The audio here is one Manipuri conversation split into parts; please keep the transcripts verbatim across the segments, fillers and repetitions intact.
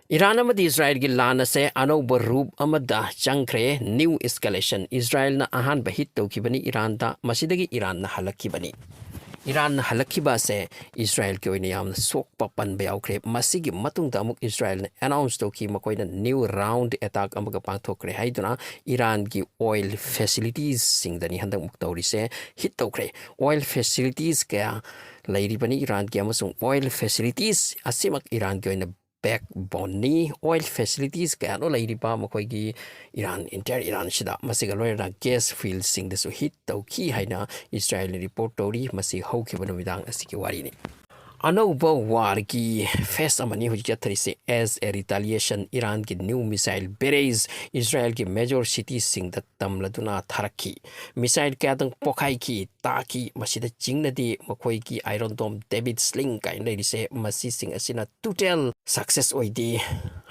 ꯏꯔꯥꯟ ꯑꯃꯗꯤ ꯏꯁꯔꯥꯌꯦꯜꯒꯤ ꯂꯥꯟ ꯑꯁꯦ ꯑꯅꯧꯕ ꯔꯨꯞ ꯑꯃꯗ ꯆꯪꯈ꯭ꯔꯦ꯫ New escalation꯫ ꯏꯁꯔꯥꯌꯦꯜꯅ ꯑꯍꯥꯟꯕ ꯍꯤꯠ ꯇꯧꯈꯤꯕꯅꯤ ꯏꯔꯥꯟꯗ, ꯃꯁꯤꯗꯒꯤ ꯏꯔꯥꯟꯅ ꯍꯜꯂꯛꯈꯤꯕꯅꯤ꯫ ꯏꯔꯥꯟꯅ ꯍꯜꯂꯛꯈꯤꯕ ꯑꯁꯦ ꯏꯁꯔꯥꯌꯦꯜꯒꯤ ꯑꯣꯏꯅ ꯌꯥꯝꯅ ꯁꯣꯛꯄ ꯄꯟꯕ ꯌꯥꯎꯈ꯭ꯔꯦ꯫ ꯃꯁꯤꯒꯤ ꯃꯇꯨꯡꯗ ꯑꯃꯨꯛ ꯏꯁꯔꯥꯌꯦꯜꯅ ꯑꯦꯅꯥꯎꯟꯁ ꯇꯧꯈꯤ, ꯃꯈꯣꯏꯅ ꯅ꯭ꯌꯨ ꯔꯥꯎꯟ ꯑꯦꯇꯥꯛ ꯑꯃꯒ ꯄꯥꯡꯊꯣꯛꯈ꯭ꯔꯦ ꯍꯥꯏꯗꯨꯅ ꯏꯔꯥꯟꯒꯤ ꯑꯣꯏꯜ ꯐꯦꯁꯤꯂꯤꯇꯤꯁꯁꯤꯡꯗꯅꯤ ꯍꯟꯗꯛꯃꯨꯛ ꯇꯧꯔꯤꯁꯦ꯫ ꯍꯤꯠ ꯇꯧꯈ꯭ꯔꯦ꯫ ꯑꯣꯏꯜ ꯐꯦꯁꯤꯂꯤꯇꯤꯁ ꯀꯌꯥ ꯂꯩꯔꯤꯕꯅꯤ ꯏꯔꯥꯟꯒꯤ, ꯑꯃꯁꯨꯡ ꯑꯣꯏꯜ ꯐꯦꯁꯤꯂꯤꯇꯤꯁ ꯑꯁꯤꯃꯛ ꯏꯔꯥꯟꯒꯤ ꯑꯣꯏꯅ ꯕꯦꯛꯕꯣꯟꯅꯤ꯫ ꯑꯣꯏꯜ ꯐꯦꯁꯤꯂꯤꯇꯤꯁ ꯀꯌꯥꯅꯣ ꯂꯩꯔꯤꯕ ꯃꯈꯣꯏꯒꯤ ꯏꯔꯥꯟ, ꯏꯟꯇꯤꯌꯔ ꯏꯔꯥꯟꯁꯤꯗ꯫ ꯃꯁꯤꯒ ꯂꯣꯏꯅꯅ ꯒ꯭ꯌꯥꯁ ꯐꯤꯜꯁꯤꯡꯗꯁꯨ ꯍꯤꯠ ꯇꯧꯈꯤ ꯍꯥꯏꯅ ꯏꯁꯔꯥꯌꯦꯜꯅ ꯔꯤꯄꯣꯔꯠ ꯇꯧꯔꯤ꯫ ꯃꯁꯤ ꯍꯧꯈꯤꯕ ꯅꯨꯃꯤꯗꯥꯡ ꯑꯁꯤꯒꯤ ꯋꯥꯔꯤꯅꯤ꯫ ꯑꯅꯧꯕ ꯋꯥꯔꯒꯤ ꯐꯦꯁ ꯑꯃꯅꯤ ꯍꯧꯖꯤꯛ ꯆꯠꯊꯔꯤꯁꯦ꯫ As a retaliation, ꯏꯔꯥꯟꯒꯤ ꯅ꯭ꯌꯨ ꯃꯤꯁꯥꯏꯜ ꯕꯦꯔꯦꯖ ꯏꯁꯔꯥꯌꯦꯜꯒꯤ ꯃꯦꯖꯣꯔ ꯁꯤꯇꯤꯁꯤꯡꯗ ꯇꯝꯂꯗꯨꯅ ꯊꯥꯔꯛꯈꯤ꯫ ꯃꯤꯁꯥꯏꯜ ꯀꯌꯥꯗꯪ ꯄꯣꯈꯥꯏꯈꯤ, ꯇꯥꯈꯤ꯫ ꯃꯁꯤꯗ ꯆꯤꯡꯅꯗꯤ ꯃꯈꯣꯏꯒꯤ ꯑꯥꯏꯔꯣꯟ ꯗꯣꯝ, ꯗꯦꯕꯤꯠ ꯁ꯭ꯂꯤꯡ ꯀꯥꯏꯅ ꯂꯩꯔꯤꯁꯦ, ꯃꯁꯤꯁꯤꯡ ꯑꯁꯤꯅ ꯇꯣꯇꯦꯜ ꯁꯛꯁꯦꯁ ꯑꯣꯏꯗꯦ꯫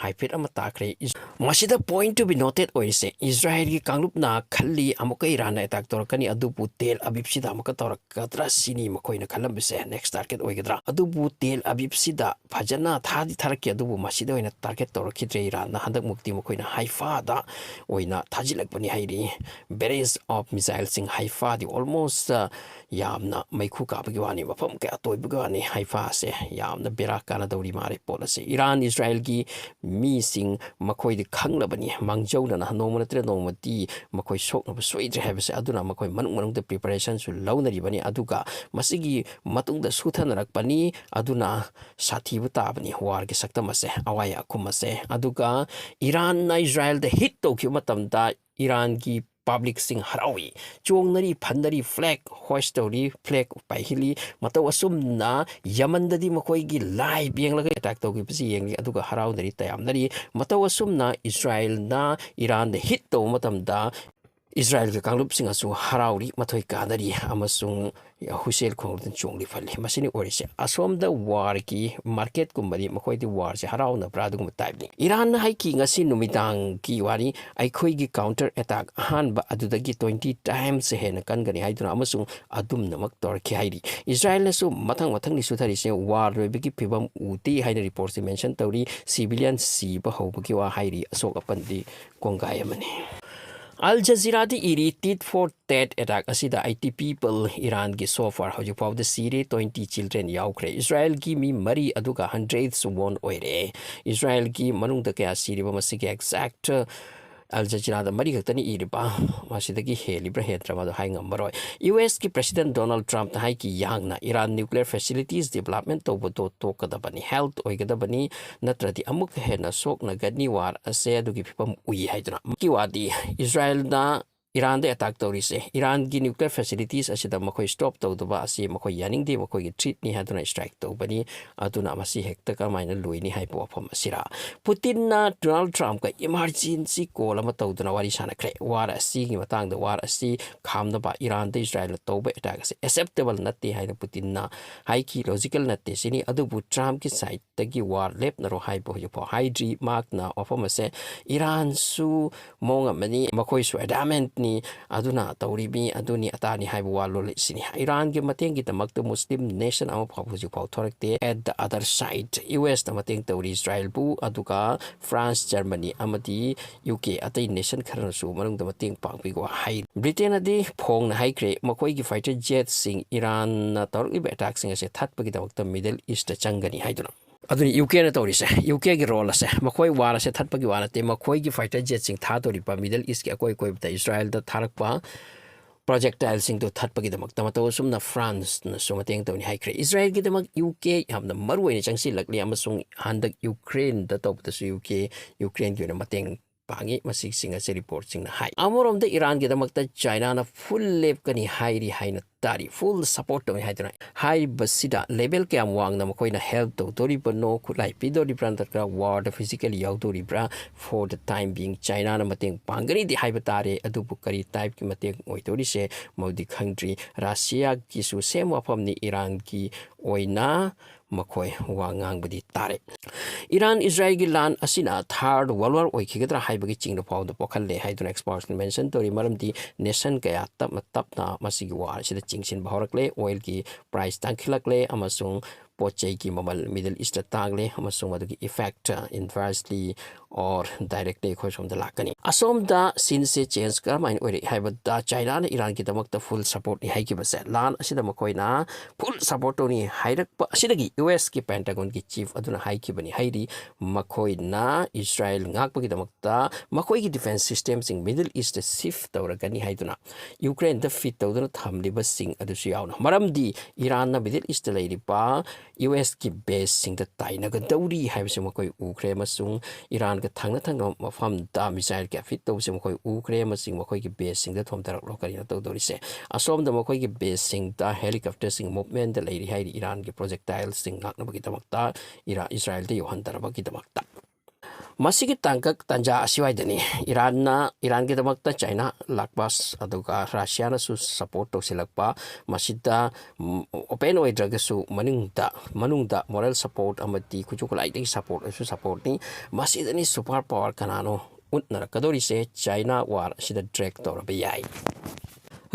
ꯍꯥꯏꯐꯦꯠ ꯑꯃ ꯇꯥꯈ꯭ꯔꯦ꯫ ꯏꯁ-, ꯃꯁꯤꯗ ꯄꯣꯏꯟ ꯇꯨ ꯕꯤ ꯅꯣꯇꯦꯠ ꯑꯣꯏꯔꯤꯁꯦ, ꯏꯁꯔꯥꯌꯦꯜꯒꯤ ꯀꯥꯡꯂꯨꯞꯅ ꯈꯜꯂꯤ ꯑꯃꯨꯛꯀ ꯏꯔꯥꯟꯅ ꯑꯦꯇꯥꯛ ꯇꯧꯔꯛꯀꯅꯤ, ꯑꯗꯨꯕꯨ ꯇꯦꯜ ꯑꯕꯤꯕꯁꯤꯗ ꯑꯃꯨꯛꯀ ꯇꯧꯔꯛꯀꯗ꯭ꯔꯥ ꯁꯤꯅꯤ ꯃꯈꯣꯏꯅ ꯈꯜꯂꯝꯕꯁꯦ, ꯅꯦꯛꯁ ꯇꯥꯔꯒꯦꯠ ꯑꯣꯏꯒꯗ꯭ꯔꯥ꯫ ꯑꯗꯨꯕꯨ ꯇꯦꯜ ꯑꯕꯤꯕꯁꯤꯗ ꯐꯖꯅ ꯊꯥꯗꯤ ꯊꯥꯔꯛꯈꯤ, ꯑꯗꯨꯕꯨ ꯃꯁꯤꯗ ꯑꯣꯏꯅ ꯇꯥꯔꯒꯦꯠ ꯇꯧꯔꯛꯈꯤꯗ꯭ꯔꯦ ꯏꯔꯥꯟꯅ꯫ ꯍꯟꯗꯛꯃꯨꯛꯇꯤ ꯃꯈꯣꯏꯅ ꯍꯥꯏꯐꯥꯗ ꯑꯣꯏꯅ ꯊꯥꯖꯤꯜꯂꯛꯄꯅꯤ ꯍꯥꯏꯔꯤ꯫ Barrage of missileꯁꯤꯡ, ꯍꯥꯏꯐꯥꯗꯤ almost, ꯑ, ꯌꯥꯝꯅ ꯃꯩꯈꯨ ꯀꯥꯕꯒꯤ ꯋꯥꯅꯤ, ꯃꯐꯝ ꯀꯌꯥ ꯇꯣꯏꯕꯒꯤ ꯋꯥꯅꯤ꯫ ꯍꯥꯏꯐꯥꯁꯦ ꯌꯥꯝꯅ ꯕꯦꯔꯥ ꯀꯥꯟꯅꯗꯧꯔꯤ ꯃꯥꯜꯂꯦ ꯄꯣꯠ ꯑꯁꯦ꯫ ꯏꯔꯥꯟ ꯏꯁꯔꯥꯌꯦꯜꯒꯤ ꯃꯤꯁꯤꯡ ꯃꯈꯣꯏꯗꯤ ꯈꯪꯂꯕꯅꯤ, ꯃꯥꯡꯖꯧꯅꯅ ꯅꯣꯡꯃ ꯅꯠꯇ꯭ꯔꯒ ꯅꯣꯡꯃꯗꯤ ꯃꯈꯣꯏ ꯁꯣꯛꯅꯕ ꯁꯣꯏꯗ꯭ꯔꯦ ꯍꯥꯏꯕꯁꯦ꯫ ꯑꯗꯨꯅ ꯃꯈꯣꯏ ꯃꯅꯨꯡ ꯃꯅꯨꯡꯗ ꯄ꯭ꯔꯤꯄꯦꯔꯦꯁꯟꯁꯨ ꯂꯧꯅꯔꯤꯕꯅꯤ꯫ ꯑꯗꯨꯒ ꯃꯁꯤꯒꯤ ꯃꯇꯨꯡꯗ ꯁꯨꯊꯅꯔꯛꯄꯅꯤ꯫ ꯑꯗꯨꯅ ꯁꯥꯊꯤꯕ ꯇꯥꯕꯅꯤ ꯋꯥꯔꯒꯤ ꯁꯛꯇꯝ ꯑꯁꯦ, ꯑꯋꯥꯏ ꯑꯈꯨꯝ ꯑꯁꯦ꯫ ꯑꯗꯨꯒ ꯏꯔꯥꯟꯅ ꯏꯁꯔꯥꯌꯦꯜꯗ ꯍꯤꯠ ꯇꯧꯈꯤꯕ ꯃꯇꯝꯗ ꯏꯔꯥꯟꯒꯤ ꯄꯕ꯭ꯂꯤꯛꯁꯤꯡ ꯍꯔꯥꯎꯏ, ꯆꯣꯡꯅꯔꯤ, ꯐꯟꯅꯔꯤ, ꯐ꯭ꯂꯦꯛ ꯍꯣꯏꯁ ꯇꯧꯔꯤ, ꯐ꯭ꯂꯦꯛ ꯄꯥꯏꯍꯜꯂꯤ꯫ ꯃꯇꯧ ꯑꯁꯨꯝꯅ ꯌꯃꯟꯗꯗꯤ ꯃꯈꯣꯏꯒꯤ ꯂꯥꯏꯚ ꯌꯦꯡꯂꯒ ꯑꯦꯇꯥꯛ ꯇꯧꯈꯤꯕꯁꯤ ꯌꯦꯡꯂꯤ, ꯑꯗꯨꯒ ꯍꯔꯥꯎꯅꯔꯤ, ꯇꯌꯥꯝꯅꯔꯤ꯫ ꯃꯇꯧ ꯑꯁꯨꯝꯅ ꯏꯁꯔꯥꯌꯦꯜꯅ ꯏꯔꯥꯟꯗ ꯍꯤꯠ ꯇꯧꯕ ꯃꯇꯝꯗ ꯏꯁꯔꯥꯌꯦꯜꯒꯤ ꯀꯥꯡꯂꯨꯞꯁꯤꯡ ꯑꯁꯨ ꯍꯔꯥꯎꯔꯤ, ꯃꯊꯣꯏ ꯀꯥꯅꯔꯤ ꯑꯃꯁꯨꯡ ꯍꯨꯏꯁꯦꯜ ꯈꯣꯡꯗꯅ ꯆꯣꯡꯂꯤ ꯐꯜꯂꯤ꯫ ꯃꯁꯤꯅꯤ ꯑꯣꯏꯔꯤꯁꯦ꯫ ꯑꯁꯣꯝꯗ ꯋꯥꯔꯒꯤ ꯃꯥꯔꯀꯦꯠꯀꯨꯝꯕꯗꯤ ꯃꯈꯣꯏꯗꯤ ꯋꯥꯔꯁꯦ ꯍꯔꯥꯎꯅꯕ꯭ꯔꯥ? ꯑꯗꯨꯒꯨꯝꯕ ꯇꯥꯏꯞꯅꯤ꯫ ꯏꯔꯥꯟꯅ ꯍꯥꯏꯈꯤ ꯉꯁꯤ ꯅꯨꯃꯤꯗꯥꯡꯒꯤ ꯋꯥꯔꯤ, ꯑꯩꯈꯣꯏꯒꯤ ꯀꯥꯎꯟꯇꯔ ꯑꯦꯇꯥꯛ ꯑꯍꯥꯟꯕ ꯑꯗꯨꯗꯒꯤ twenty times ꯍꯦꯟꯅ ꯀꯟꯒꯅꯤ ꯍꯥꯏꯗꯨꯅ ꯑꯃꯁꯨꯡ ꯑꯗꯨꯝꯅꯃꯛ ꯇꯧꯔꯛꯈꯤ ꯍꯥꯏꯔꯤ꯫ ꯏꯁꯔꯥꯌꯦꯜꯅꯁꯨ ꯃꯊꯪ ꯃꯊꯪꯅꯤ ꯁꯨꯊꯔꯤꯁꯦ, ꯋꯥꯔ ꯂꯣꯏꯕꯒꯤ ꯐꯤꯕꯝ ꯎꯗꯦ ꯍꯥꯏꯅ ꯔꯤꯄꯣꯔꯠꯁꯤ ꯃꯦꯟꯁꯟ ꯇꯧꯔꯤ꯫ ꯁꯤꯚꯤꯂꯤꯌꯟ ꯁꯤꯕ ꯍꯧꯕꯒꯤ ꯋꯥ ꯍꯥꯏꯔꯤ꯫ ꯑꯁꯣꯛ ꯑꯄꯟꯗꯤ ꯀꯣꯡꯒꯥꯏ ꯑꯃꯅꯤ꯫ ꯑꯜ ꯖꯖꯤꯔꯥꯗ ꯏꯔꯤ, tit for tat attack ꯑꯁꯤꯗ eighty people ꯏꯔꯥꯟꯒꯤ so far ꯍꯧꯖꯤꯛ ꯐꯥꯎꯕꯗ ꯁꯤꯔꯦ, twenty children ꯌꯥꯎꯈ꯭ꯔꯦ꯫ ꯏꯁꯔꯥꯌꯦꯜꯒꯤ ꯃꯤ ꯃꯔꯤ ꯑꯗꯨꯒ hundreds wound ꯑꯣꯏꯔꯦ꯫ ꯏꯁꯔꯥꯌꯦꯜꯒꯤ ꯃꯅꯨꯡꯗ ꯀꯌꯥ ꯁꯤꯔꯤꯕ ꯃꯁꯤꯒꯤ exact ꯑꯜ ꯖꯖꯤꯔꯥꯗ ꯃꯔꯤ ꯈꯛꯇꯅꯤ ꯏꯔꯤꯕ, ꯃꯁꯤꯗꯒꯤ ꯍꯦꯜꯂꯤꯕ꯭ꯔꯥ ꯍꯦꯟꯗ꯭ꯔꯕ ꯑꯗꯨ ꯍꯥꯏ ꯉꯝꯃꯔꯣꯏ꯫ ꯌꯨ ꯑꯦꯁꯀꯤ ꯄ꯭ꯔꯁꯤꯗꯦꯟ ꯗꯣꯅꯥꯜꯗ ꯇ꯭ꯔꯝꯞꯅ ꯍꯥꯏꯈꯤ, ꯌꯥꯡꯅ ꯏꯔꯥꯟ nuclear facilities development ꯇꯧꯕꯗꯣ ꯇꯣꯛꯀꯗꯕꯅꯤ, ꯍꯦꯜꯠ ꯑꯣꯏꯒꯗꯕꯅꯤ, ꯅꯠꯇ꯭ꯔꯗꯤ ꯑꯃꯨꯛꯀ ꯍꯦꯟꯅ ꯁꯣꯛꯅꯒꯅꯤ ꯋꯥꯔ ꯑꯁꯦ ꯑꯗꯨꯒꯤ ꯐꯤꯕꯝ ꯎꯏ ꯍꯥꯏꯗꯨꯅ꯫ ꯃꯁꯤꯒꯤ ꯋꯥꯗꯤ ꯏꯁꯔꯥꯌꯦꯜꯅ ꯏꯔꯥꯟꯗ ꯑꯦꯇꯥꯛ ꯇꯧꯔꯤꯁꯦ, ꯏꯔꯥꯟꯒꯤ nuclear facilities ꯑꯁꯤꯗ ꯃꯈꯣꯏ ꯁ꯭ꯇꯣꯞ ꯇꯧꯗꯕ ꯑꯁꯤ ꯃꯈꯣꯏ ꯌꯥꯅꯤꯡꯗꯦ, ꯃꯈꯣꯏꯒꯤ ꯊ꯭ꯔꯤꯠꯅꯤ ꯍꯥꯏꯗꯨꯅ ꯁ꯭ꯇ꯭ꯔꯥꯏꯛ ꯇꯧꯕꯅꯤ꯫ ꯑꯗꯨꯅ ꯃꯁꯤ ꯍꯦꯛꯇ ꯀꯔꯝꯍꯥꯏꯅ ꯂꯣꯏꯅꯤ ꯍꯥꯏꯕ ꯋꯥꯐꯝ ꯑꯁꯤꯔ? ꯄꯨꯇꯤꯟꯅ ꯗꯣꯅꯥꯜꯗ ꯇ꯭ꯔꯝꯞꯀ ꯏꯃꯥꯔꯖꯦꯟꯁꯤ ꯀꯣꯜ ꯑꯃ ꯇꯧꯗꯨꯅ ꯋꯥꯔꯤ ꯁꯥꯟꯅꯈ꯭ꯔꯦ꯫ ꯋꯥꯔ ꯑꯁꯤꯒꯤ ꯃꯇꯥꯡꯗ, ꯋꯥꯔ ꯑꯁꯤ ꯈꯥꯝꯅꯕ ꯏꯔꯥꯟꯗ ꯏꯁꯔꯥꯌꯦꯜꯅ ꯇꯧꯕ ꯑꯦꯇꯥꯛ ꯑꯁꯤ ꯑꯦꯛꯁꯦꯞꯇꯦꯕꯜ ꯅꯠꯇꯦ ꯍꯥꯏꯅ ꯄꯨꯇꯤꯟꯅ ꯍꯥꯏꯈꯤ꯫ ꯂꯣꯖꯤꯀꯦꯜ ꯅꯠꯇꯦ ꯁꯤꯅꯤ꯫ ꯑꯗꯨꯕꯨ ꯇ꯭ꯔꯝꯞꯀꯤ ꯁꯥꯏꯠꯇꯒꯤ ꯋꯥꯔ ꯂꯦꯞꯅꯔꯣ ꯍꯥꯏꯕ ꯍꯧꯖꯤꯛꯐꯥꯎ ꯍꯥꯏꯗ꯭ꯔꯤ꯫ ꯃꯍꯥꯛꯅ ꯋꯥꯐꯝ ꯑꯁꯦ ꯏꯔꯥꯟꯁꯨ ꯃꯑꯣꯡ ꯑꯃꯅꯤ, ꯃꯈꯣꯏꯁꯨ ꯑꯦꯗꯥꯃꯦꯟꯠꯅꯤ, ꯑꯗꯨꯅ ꯇꯧꯔꯤꯕꯅꯤ, ꯑꯗꯨꯅꯤ ꯑꯇꯥꯅꯤ ꯍꯥꯏꯕ ꯋꯥ ꯂꯣꯜꯂꯛꯏꯁꯤꯅꯤ꯫ ꯏꯔꯥꯟꯒꯤ ꯃꯇꯦꯡꯒꯤꯗꯃꯛꯇ ꯃꯨꯁꯂꯤꯝ ꯅꯦꯁꯟ ꯑꯃꯐꯥꯎꯕ ꯍꯧꯖꯤꯛꯐꯥꯎ ꯊꯣꯔꯛꯇꯦ꯫ At the other side, U ꯑꯦꯁꯅ ꯃꯇꯦꯡ ꯇꯧꯔꯤ ꯏꯁꯔꯥꯌꯦꯜꯕꯨ, ꯑꯗꯨꯒ ꯐ꯭ꯔꯥꯟꯁ, ꯖꯔꯃꯅꯤ ꯑꯃꯗꯤ ꯌꯨ ꯀꯦ, ꯑꯇꯩ ꯅꯦꯁꯟ ꯈꯔꯅꯁꯨ ꯃꯅꯨꯡꯗ ꯃꯇꯦꯡ ꯄꯥꯡꯕꯤꯀꯣ ꯍꯥꯏ꯫ ꯕ꯭ꯔꯤꯇꯦꯟꯅꯗꯤ ꯐꯣꯡꯅ ꯍꯥꯏꯈ꯭ꯔꯦ, ꯃꯈꯣꯏꯒꯤ ꯐꯥꯏꯇꯔ ꯖꯦꯠꯁꯤꯡ ꯏꯔꯥꯟꯅ ꯇꯧꯔꯛꯂꯤꯕ ꯑꯦꯇꯥꯛꯁꯤꯡ ꯑꯁꯦ ꯊꯠꯄꯒꯤꯗꯃꯛꯇ ꯃꯤꯗꯜ ꯏꯁꯇ ꯆꯪꯒꯅꯤ ꯍꯥꯏꯗꯨꯅ꯫ ꯑꯗꯨꯅ ꯌꯨ ꯀꯦꯅ ꯇꯧꯔꯤꯁꯦ, ꯌꯨ ꯀꯦꯒꯤ ꯔꯣꯜ ꯑꯁꯦ, ꯃꯈꯣꯏ ꯋꯥꯔ ꯑꯁꯦ ꯊꯠꯄꯒꯤ ꯋꯥ ꯅꯠꯇꯦ, ꯃꯈꯣꯏꯒꯤ ꯐꯥꯏꯇꯔ ꯖꯦꯠꯁꯤꯡ ꯊꯥꯗꯣꯔꯤꯕ ꯃꯤꯗꯜ ꯏꯁꯀꯤ ꯑꯀꯣꯏ ꯑꯀꯣꯏꯕꯗ ꯏꯁꯔꯥꯌꯦꯜꯗ ꯊꯥꯔꯛꯄ ꯄ꯭ꯔꯣꯖꯦꯛꯇꯥꯏꯜꯁꯤꯡꯗꯨ ꯊꯠꯄꯒꯤꯗꯃꯛꯇ꯫ ꯃꯇꯧ ꯑꯁꯨꯝꯅ ꯐ꯭ꯔꯥꯟꯁꯅꯁꯨ ꯃꯇꯦꯡ ꯇꯧꯅꯤ ꯍꯥꯏꯈ꯭ꯔꯦ꯫ ꯏꯁꯔꯥꯌꯦꯜꯒꯤꯗꯃꯛ ꯌꯨ ꯀꯦ ꯌꯥꯝꯅ ꯃꯔꯨ ꯑꯣꯏꯅ ꯆꯪꯁꯤꯜꯂꯛꯂꯤ ꯑꯃꯁꯨꯡ ꯍꯟꯗꯛ ꯌꯨꯀ꯭ꯔꯦꯟꯗ ꯇꯧꯕꯗꯁꯨ ꯌꯨ ꯀꯦ, ꯌꯨꯀ꯭ꯔꯦꯟꯒꯤ ꯑꯣꯏꯅ ꯃꯇꯦꯡ ꯄꯥꯡꯉꯤ, ꯃꯁꯤꯁꯤꯡ ꯑꯁꯤ ꯔꯤꯄꯣꯔꯠꯁꯤꯡꯅ ꯍꯥꯏ꯫ ꯑꯃꯔꯣꯝꯗ ꯏꯔꯥꯟꯒꯤꯗꯃꯛꯇ ꯆꯥꯏꯅꯥꯅ ꯐꯨꯜ ꯂꯦꯞꯀꯅꯤ ꯍꯥꯏꯔꯤ ꯍꯥꯏꯅ ꯇꯥꯔꯤ, full support ꯇꯧꯅꯤ ꯍꯥꯏꯗꯨꯅ꯫ ꯍꯥꯏꯔꯤꯕꯁꯤꯗ level ꯀꯌꯥꯝ ꯋꯥꯡꯅ ꯃꯈꯣꯏꯅ help ꯇꯧꯗꯣꯔꯤꯕꯅꯣ, ꯈꯨꯠꯂꯥꯏ ꯄꯤꯗꯣꯔꯤꯕ꯭ꯔꯥ, ꯅꯠꯇ꯭ꯔꯒ warꯗ physically ꯌꯥꯎꯗꯣꯔꯤꯕ꯭ꯔꯥ? For the time being, Chinaꯅ ꯃꯇꯦꯡ ꯄꯥꯡꯒꯅꯤꯗꯤ ꯍꯥꯏꯕ ꯇꯥꯔꯦ, ꯑꯗꯨꯕꯨ ꯀꯔꯤ typeꯀꯤ ꯃꯇꯦꯡ ꯑꯣꯏꯗꯣꯔꯤꯁꯦ ꯃꯗꯨꯗꯤ ꯈꯪꯗ꯭ꯔꯤ꯫ ꯔꯁꯤꯌꯥꯒꯤꯁꯨ same ꯋꯥꯐꯝꯅꯤ, ꯏꯔꯥꯟꯒꯤ ꯑꯣꯏꯅ ꯃꯈꯣꯏ ꯋꯥ ꯉꯥꯡꯕꯗꯤ ꯇꯥꯔꯦ꯫ ꯏꯔꯥꯟ ꯏꯖꯔꯥꯏꯜꯒꯤ ꯂꯥꯟ ꯑꯁꯤꯅ third world war ꯑꯣꯏꯈꯤꯒꯗ꯭ꯔꯥ ꯍꯥꯏꯕꯒꯤ ꯆꯤꯡꯅꯐꯝ ꯐꯥꯎꯗ ꯄꯣꯛꯍꯜꯂꯦ ꯍꯥꯏꯗꯨꯅ expertsꯅ mention ꯇꯧꯔꯤ, ꯃꯔꯝꯗꯤ nation ꯀꯌꯥ ꯇꯞꯅ ꯇꯞꯅ ꯃꯁꯤꯒꯤ war ꯑꯁꯤꯗ ꯆꯤꯡꯁꯤꯟꯕ ꯍꯧꯔꯛꯂꯦ, oilꯒꯤ price ꯇꯥꯡꯈꯠꯂꯛꯂꯦ, ꯑꯃꯁꯨꯡ ꯄꯣꯠ ꯆꯩꯒꯤ ꯃꯃꯜ Middle Eastꯇ ꯇꯥꯡꯂꯦ, ꯑꯃꯁꯨꯡ ꯃꯗꯨꯒꯤ effect inversely or directly ꯑꯩꯈꯣꯏ ꯁꯣꯝꯗ ꯂꯥꯛꯀꯅꯤ꯫ ꯑꯁꯣꯝꯗ sceneꯁꯦ change ꯀꯔꯝꯍꯥꯏꯅ ꯑꯣꯏꯔꯛꯏ ꯍꯥꯏꯕꯗ, ꯆꯥꯏꯅꯥꯅ ꯏꯔꯥꯟꯒꯤꯗꯃꯛꯇ full supportꯅꯤ ꯍꯥꯏꯈꯤꯕꯁꯦ, ꯂꯥꯟ ꯑꯁꯤꯗ ꯃꯈꯣꯏꯅ full support ꯇꯧꯅꯤ ꯍꯥꯏꯔꯛꯄ ꯑꯁꯤꯗꯒꯤ USꯀꯤ Pentagonꯒꯤ chief ꯑꯗꯨꯅ ꯍꯥꯏꯈꯤꯕꯅꯤ, ꯍꯥꯏꯗꯤ ꯃꯈꯣꯏꯅ ꯏꯖꯔꯥꯏꯜ ꯉꯥꯛꯄꯒꯤꯗꯃꯛꯇ ꯃꯈꯣꯏꯒꯤ defence systemꯁꯤꯡ Middle Eastꯇ shift ꯇꯧꯔꯒꯅꯤ ꯍꯥꯏꯗꯨꯅ, Ukraineꯗ feed ꯇꯧꯗꯨꯅ ꯊꯝꯂꯤꯕꯁꯤꯡ ꯑꯗꯨꯁꯨ ꯌꯥꯎꯅ꯫ ꯃꯔꯝꯗꯤ ꯏꯔꯥꯟꯅ Middle Eastꯇ ꯂꯩꯔꯤꯕ USꯀꯤ baseꯁꯤꯡꯗ ꯇꯥꯏꯅꯒꯗꯧꯔꯤ ꯍꯥꯏꯕꯁꯤ ꯃꯈꯣꯏ ꯎꯈ꯭ꯔꯦ, ꯑꯃꯁꯨꯡ ꯏꯔꯥꯟꯒ ꯊꯪꯅ ꯊꯪꯅꯕ ꯃꯐꯝꯗ missile ꯀꯌꯥ feed ꯇꯧꯕꯁꯦ ꯃꯈꯣꯏ ꯎꯈ꯭ꯔꯦ, ꯑꯃꯁꯨꯡ ꯃꯈꯣꯏꯒꯤ baseꯁꯤꯡꯗ ꯊꯣꯝꯊꯔꯛꯂꯣ ꯀꯔꯤꯅꯣ ꯇꯧꯗꯣꯔꯤꯁꯦ꯫ ꯑꯁꯣꯝꯗ ꯃꯈꯣꯏꯒꯤ baseꯁꯤꯡꯗ helicopterꯁꯤꯡ movementꯗ ꯂꯩꯔꯤ ꯍꯥꯏꯔꯤ, ꯏꯔꯥꯟꯒꯤ projectileꯁꯤꯡ ꯉꯥꯛꯅꯕꯒꯤꯗꯃꯛꯇ, ꯏꯔꯥ-, ꯏꯖꯔꯥꯏꯜꯗ ꯌꯧꯍꯟꯗꯅꯕꯒꯤꯗꯃꯛꯇ꯫ ꯃꯁꯤꯒꯤ ꯇꯥꯡꯀꯛ ꯇꯥꯟꯖꯥ ꯑꯁꯤꯋꯥꯏꯗꯅꯤ ꯏꯔꯥꯟꯅ, ꯏꯔꯥꯟꯒꯤꯗꯃꯛꯇ ꯆꯥꯏꯅꯥ ꯂꯥꯛꯄ, ꯑꯗꯨꯒ ꯔꯁꯤꯌꯥꯅꯁꯨ support ꯇꯧꯁꯤꯜꯂꯛꯄ, ꯃꯁꯤꯗ, ꯎꯝ, open ꯑꯣꯏꯗ꯭ꯔꯒꯁꯨ ꯃꯅꯨꯡꯗ, ꯃꯅꯨꯡꯗ moral support ꯑꯃꯗꯤ ꯈꯨꯠꯁꯨ ꯈꯨꯠꯂꯥꯏꯗꯒꯤ support ꯑꯁꯨ supportꯅꯤ꯫ ꯃꯁꯤꯗꯅꯤ super power ꯀꯅꯥꯅꯣ ꯎꯠꯅꯔꯛꯀꯗꯧꯔꯤꯁꯦ, ꯆꯥꯏꯅꯥ war ꯑꯁꯤꯗ drag ꯇꯧꯔꯕ ꯌꯥꯏ꯫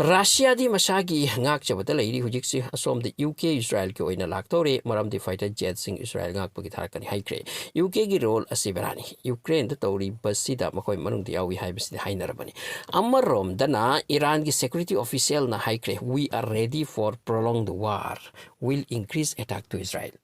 ꯔꯁꯤꯌꯥꯗꯤ ꯃꯁꯥꯒꯤ ꯉꯥꯛꯆꯕꯗ ꯂꯩꯔꯤ ꯍꯧꯖꯤꯛꯁꯤ꯫ ꯑꯁꯣꯝꯗ UK ꯏꯖꯔꯥꯏꯜꯒꯤ ꯑꯣꯏꯅ ꯂꯥꯛꯇꯧꯔꯦ, ꯃꯔꯝꯗꯤ fighter jetꯁꯤꯡ ꯏꯖꯔꯥꯏꯜ ꯉꯥꯛꯄꯒꯤ ꯊꯥꯔꯛꯀꯅꯤ ꯍꯥꯏꯈ꯭ꯔꯦ꯫ UKꯒꯤ role ꯑꯁꯤ ꯕꯦꯔꯥꯅꯤ꯫ Ukraineꯗ ꯇꯧꯔꯤꯕꯁꯤꯗ ꯃꯈꯣꯏ ꯃꯅꯨꯡꯗ ꯌꯥꯎꯏ ꯍꯥꯏꯕꯁꯤꯗꯤ ꯍꯥꯏꯅꯔꯕꯅꯤ꯫ ꯑꯃꯔꯣꯝꯗꯅ ꯏꯔꯥꯟꯒꯤ security officialꯅ ꯍꯥꯏꯈ꯭ꯔꯦ, "We are ready for prolonged war, will increase attack to Israel."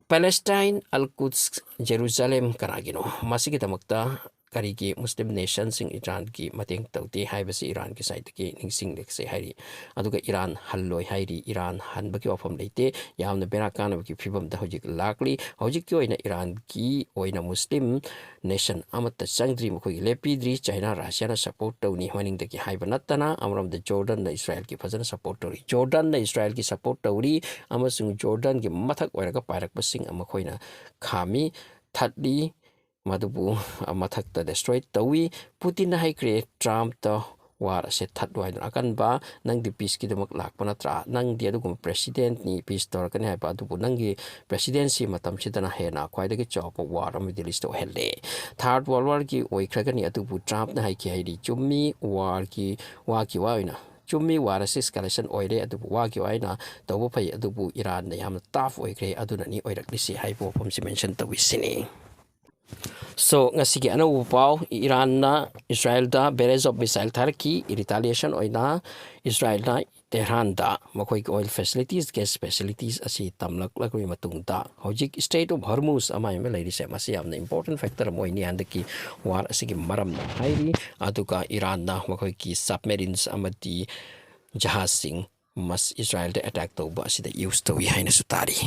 Palestine, Al-Quds, Jerusalem ꯀꯅꯥꯒꯤꯅꯣ? ꯃꯁꯤꯒꯤꯗꯃꯛꯇ ꯀꯔꯤꯒꯤ ꯃꯨꯁꯂꯤꯝ ꯅꯦꯁꯟꯁꯤꯡ ꯏꯔꯥꯟꯒꯤ ꯃꯇꯦꯡ ꯇꯧꯗꯦ ꯍꯥꯏꯕꯁꯤ ꯏꯔꯥꯟꯒꯤ ꯁꯥꯏꯠꯇꯒꯤ ꯅꯤꯡꯁꯤꯡꯂꯁꯦ ꯍꯥꯏꯔꯤ꯫ ꯑꯗꯨꯒ ꯏꯔꯥꯟ ꯍꯜꯂꯣꯏ ꯍꯥꯏꯔꯤ꯫ ꯏꯔꯥꯟ ꯍꯟꯕꯒꯤ ꯋꯥꯐꯝ ꯂꯩꯇꯦ꯫ ꯌꯥꯝꯅ ꯕꯦꯔꯥ ꯀꯥꯟꯅꯕꯒꯤ ꯐꯤꯕꯝꯗ ꯍꯧꯖꯤꯛ ꯂꯥꯛꯂꯤ꯫ ꯍꯧꯖꯤꯛꯀꯤ ꯑꯣꯏꯅ ꯏꯔꯥꯟꯒꯤ ꯑꯣꯏꯅ ꯃꯨꯁꯂꯤꯝ ꯅꯦꯁꯟ ꯑꯃꯠꯇ ꯆꯪꯗ꯭ꯔꯤ, ꯃꯈꯣꯏꯒꯤ ꯂꯦꯞꯄꯤꯗ꯭ꯔꯤ꯫ ꯆꯥꯏꯅꯥ, ꯔꯁꯤꯌꯥꯅ ꯁꯄꯣꯔꯠ ꯇꯧꯅꯤ ꯃꯅꯤꯡꯗꯒꯤ ꯍꯥꯏꯕ ꯅꯠꯇꯅ, ꯑꯃꯔꯣꯝꯗ ꯖꯣꯔꯗꯟꯅ ꯏꯁꯔꯥꯌꯦꯜꯒꯤ ꯐꯖꯅ ꯁꯄꯣꯔꯠ ꯇꯧꯔꯤ꯫ ꯖꯣꯔꯗꯟꯅ ꯏꯁꯔꯥꯌꯦꯜꯒꯤ ꯁꯄꯣꯔꯠ ꯇꯧꯔꯤ ꯑꯃꯁꯨꯡ ꯖꯣꯔꯗꯟꯒꯤ ꯃꯊꯛ ꯑꯣꯏꯔꯒ ꯄꯥꯏꯔꯛꯄꯁꯤꯡ ꯃꯈꯣꯏꯅ ꯈꯥꯝꯃꯤ, ꯊꯠꯂꯤ, ꯃꯗꯨꯕꯨ ꯃꯊꯛꯇ ꯗꯦꯁꯇ꯭ꯔꯣꯏ ꯇꯧꯏ꯫ ꯄꯨꯇꯤꯟꯅ ꯍꯥꯏꯈ꯭ꯔꯦ, ꯇ꯭ꯔꯝꯞꯇ ꯋꯥꯔ ꯑꯁꯦ ꯊꯠꯂꯣ ꯍꯥꯏꯗꯨꯅ꯫ ꯑꯀꯟꯕ, ꯅꯪꯗꯤ ꯄꯤꯁꯀꯤꯗꯃꯛ ꯂꯥꯛꯄ ꯅꯠꯇ꯭ꯔꯥ? ꯅꯪꯗꯤ ꯑꯗꯨꯒꯨꯝꯕ ꯄ꯭ꯔꯦꯁꯤꯗꯦꯟꯠꯅꯤ, ꯄꯤꯁ ꯇꯧꯔꯛꯀꯅꯤ ꯍꯥꯏꯕ, ꯑꯗꯨꯕꯨ ꯅꯪꯒꯤ ꯄ꯭ꯔꯦꯁꯤꯗꯦꯟꯁꯤ ꯃꯇꯝꯁꯤꯗꯅ ꯍꯦꯟꯅ ꯈ꯭ꯋꯥꯏꯗꯒꯤ ꯆꯥꯎꯕ ꯋꯥꯔ ꯑꯃ ꯃꯤꯗꯜ ꯏꯁꯇ ꯑꯣꯏꯍꯜꯂꯦ꯫ ꯊꯥꯔꯠ ꯋꯥꯔꯜ ꯋꯥꯔꯒꯤ ꯑꯣꯏꯈ꯭ꯔꯒꯅꯤ, ꯑꯗꯨꯕꯨ ꯇ꯭ꯔꯝꯞꯅ ꯍꯥꯏꯈꯤ ꯍꯥꯏꯗꯤ ꯆꯨꯝꯃꯤ, ꯋꯥꯔꯒꯤ, ꯋꯥꯒꯤ ꯋꯥ ꯑꯣꯏꯅ ꯆꯨꯝꯃꯤ, ꯋꯥꯔ ꯑꯁꯤ ꯏꯁꯀꯦꯂꯦꯁꯟ ꯑꯣꯏꯔꯦ, ꯑꯗꯨꯕꯨ ꯋꯥꯒꯤ ꯋꯥ ꯑꯣꯏꯅ ꯇꯧꯕ ꯐꯩ, ꯑꯗꯨꯕꯨ ꯏꯔꯥꯟꯅ ꯌꯥꯝꯅ ꯇꯥꯐ ꯑꯣꯏꯈ꯭ꯔꯦ, ꯑꯗꯨꯅꯅꯤ ꯑꯣꯏꯔꯛꯂꯤꯁꯤ ꯍꯥꯏꯕ ꯋꯥꯐꯝꯁꯤ ꯃꯦꯟꯁꯟ ꯇꯧꯏ ꯁꯤꯅꯤ꯫ So, ꯉꯁꯤꯒꯤ ꯑꯅꯧꯕ ꯄꯥꯎ, ꯏꯔꯥꯟꯅ ꯏꯁꯔꯥꯌꯦꯜꯗ barrage of missile ꯊꯥꯔꯛꯈꯤ꯫ ꯔꯤꯇꯥꯂꯤꯌꯦꯁꯟ ꯑꯣꯏꯅ ꯏꯁꯔꯥꯌꯦꯜꯅ ꯇꯦꯍ꯭ꯔꯥꯟꯗ ꯃꯈꯣꯏꯒꯤ oil facilities, gas facilities ꯑꯁꯤ ꯇꯝꯂꯛꯂꯕ ꯃꯇꯨꯡꯗ, ꯍꯧꯖꯤꯛ Strait of Hormuz ꯑꯃ ꯑꯃ ꯂꯩꯔꯤꯁꯦ, ꯃꯁꯤ ꯌꯥꯝꯅ important factor ꯑꯃ ꯑꯣꯏꯅꯤ ꯍꯟꯗꯛꯀꯤ ꯋꯥꯔ ꯑꯁꯤꯒꯤ ꯃꯔꯝꯗ ꯍꯥꯏꯔꯤ꯫ ꯑꯗꯨꯒ ꯏꯔꯥꯟꯅ ꯃꯈꯣꯏꯒꯤ submarines ꯑꯃꯗꯤ ꯖꯍꯥꯖꯁꯤꯡ ꯃꯁ ꯏꯁꯔꯥꯌꯦꯜꯗ ꯑꯦꯇꯦꯛ ꯇꯧꯕ ꯑꯁꯤꯗ ꯌꯨꯁ ꯇꯧꯏ ꯍꯥꯏꯅꯁꯨ ꯇꯥꯔꯤ꯫